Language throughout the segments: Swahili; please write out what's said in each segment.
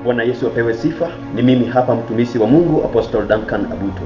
Bwana Yesu apewe sifa. Ni mimi hapa mtumishi wa Mungu Apostle Duncan Abuto.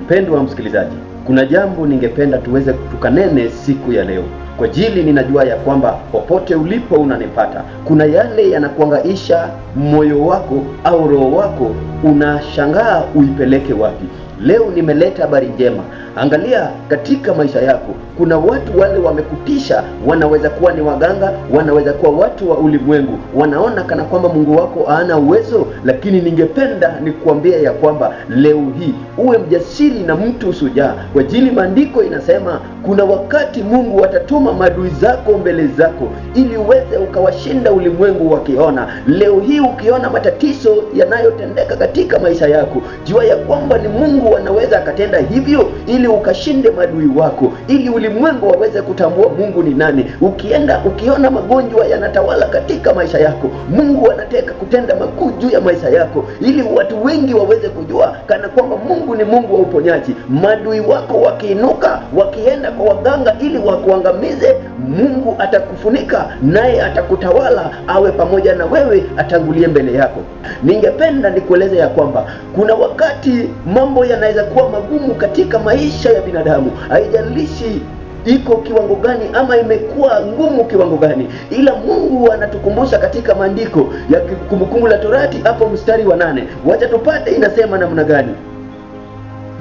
Mpendwa msikilizaji, kuna jambo ningependa tuweze tukanene siku ya leo. Kwa ajili ninajua ya kwamba popote ulipo unanipata, kuna yale yanakuangaisha moyo wako au roho wako, unashangaa uipeleke wapi. Leo nimeleta habari njema. Angalia katika maisha yako, kuna watu wale wamekutisha, wanaweza kuwa ni waganga, wanaweza kuwa watu wa ulimwengu, wanaona kana kwamba Mungu wako hana uwezo, lakini ningependa nikuambia ya kwamba leo hii uwe mjasiri na mtu shujaa, kwa ajili maandiko inasema kuna wakati Mungu atatuma maadui zako mbele zako ili uweze ukawashinda ulimwengu wakiona. Leo hii ukiona matatizo yanayotendeka katika maisha yako, jua ya kwamba ni Mungu anaweza akatenda hivyo ili ukashinde maadui wako, ili ulimwengu waweze kutambua Mungu ni nani. Ukienda ukiona magonjwa yanatawala katika maisha yako, Mungu anataka kutenda makuu juu ya maisha yako, ili watu wengi waweze kujua kana kwamba Mungu ni Mungu wa uponyaji. Maadui wako wakiinuka, wakienda kwa waganga ili wakuangamize, Mungu atakufunika naye atakutawala, awe pamoja na wewe, atangulie mbele yako. Ningependa nikueleze ya kwamba kuna wakati mambo yanaweza kuwa magumu katika maisha ya binadamu, haijalishi iko kiwango gani ama imekuwa ngumu kiwango gani, ila Mungu anatukumbusha katika maandiko ya Kumbukumbu la Torati hapo mstari wa 8. Wacha tupate inasema namna gani.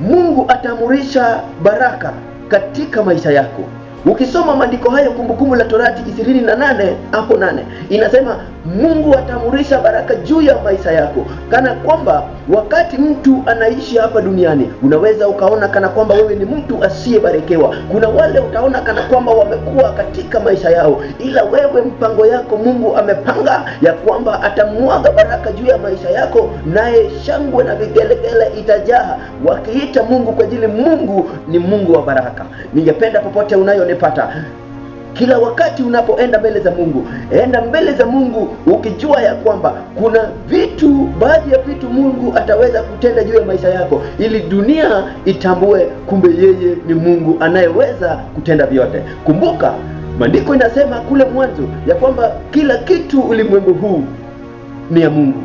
Mungu ataamurisha baraka katika maisha yako. Ukisoma maandiko hayo Kumbukumbu la Torati 28 hapo 8 inasema Mungu ataamurisha baraka juu ya maisha yako, kana kwamba wakati mtu anaishi hapa duniani unaweza ukaona kana kwamba wewe ni mtu asiyebarikiwa. Kuna wale utaona kana kwamba wamekuwa katika maisha yao, ila wewe mpango yako Mungu amepanga ya kwamba atamwaga baraka juu ya maisha yako, naye shangwe na vigelegele itajaa wakiita Mungu, kwa ajili Mungu ni Mungu wa baraka. Ningependa popote unayonipata, kila wakati unapoenda mbele za Mungu, enda mbele za Mungu ukijua ya kwamba kuna vitu, baadhi ya vitu Mungu ataweza kutenda juu ya maisha yako, ili dunia itambue kumbe yeye ni Mungu anayeweza kutenda vyote. Kumbuka maandiko inasema kule mwanzo ya kwamba kila kitu ulimwengu huu ni ya Mungu.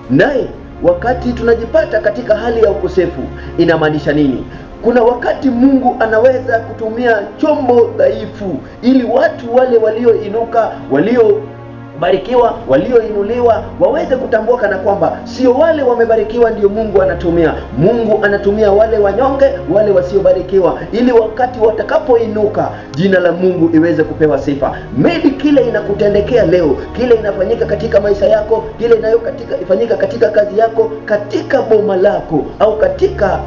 Naye wakati tunajipata katika hali ya ukosefu, inamaanisha nini? Kuna wakati Mungu anaweza kutumia chombo dhaifu ili watu wale walioinuka, waliobarikiwa, walioinuliwa waweze kutambua kana kwamba sio wale wamebarikiwa ndio Mungu anatumia. Mungu anatumia wale wanyonge, wale wasiobarikiwa, ili wakati watakapoinuka jina la Mungu iweze kupewa sifa. Maybe kile inakutendekea leo, kile inafanyika katika maisha yako, kile inayofanyika katika kazi yako, katika boma lako, au katika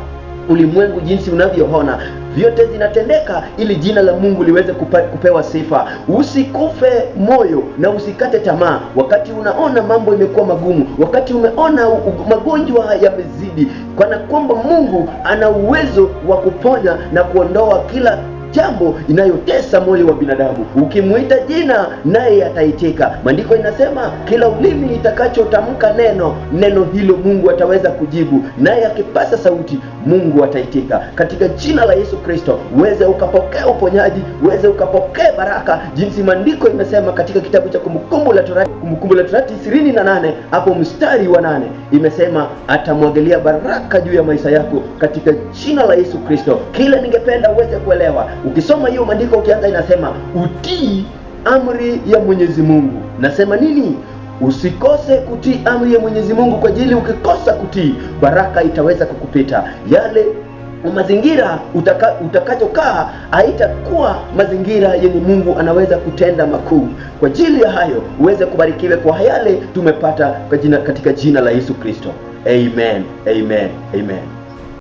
ulimwengu jinsi unavyoona, vyote zinatendeka ili jina la Mungu liweze kupewa sifa. Usikufe moyo na usikate tamaa wakati unaona mambo imekuwa magumu, wakati umeona magonjwa yamezidi, kana kwamba Mungu ana uwezo wa kuponya na kuondoa kila jambo inayotesa moyo wa binadamu. Ukimuita jina naye ataitika. Maandiko inasema kila ulimi itakachotamka neno hilo Mungu ataweza kujibu, naye akipasa sauti Mungu ataitika. Katika jina la Yesu Kristo uweze ukapokea uponyaji, uweze ukapokea baraka, jinsi maandiko imesema katika kitabu cha Kumbukumbu la Torati, Kumbukumbu la Torati 28 hapo mstari wa 8 imesema atamwagilia baraka juu ya maisha yako katika jina la Yesu Kristo. Kile ningependa uweze kuelewa, ukisoma hiyo maandiko ukianza, inasema utii amri ya Mwenyezi Mungu. Nasema nini? Usikose kutii amri ya Mwenyezi Mungu, kwa ajili ukikosa kutii baraka itaweza kukupita. Yale mazingira utakachokaa haitakuwa mazingira yenye Mungu anaweza kutenda makuu. Kwa ajili ya hayo uweze kubarikiwe kwa yale tumepata katika jina la Yesu Kristo. Amen, amen, amen.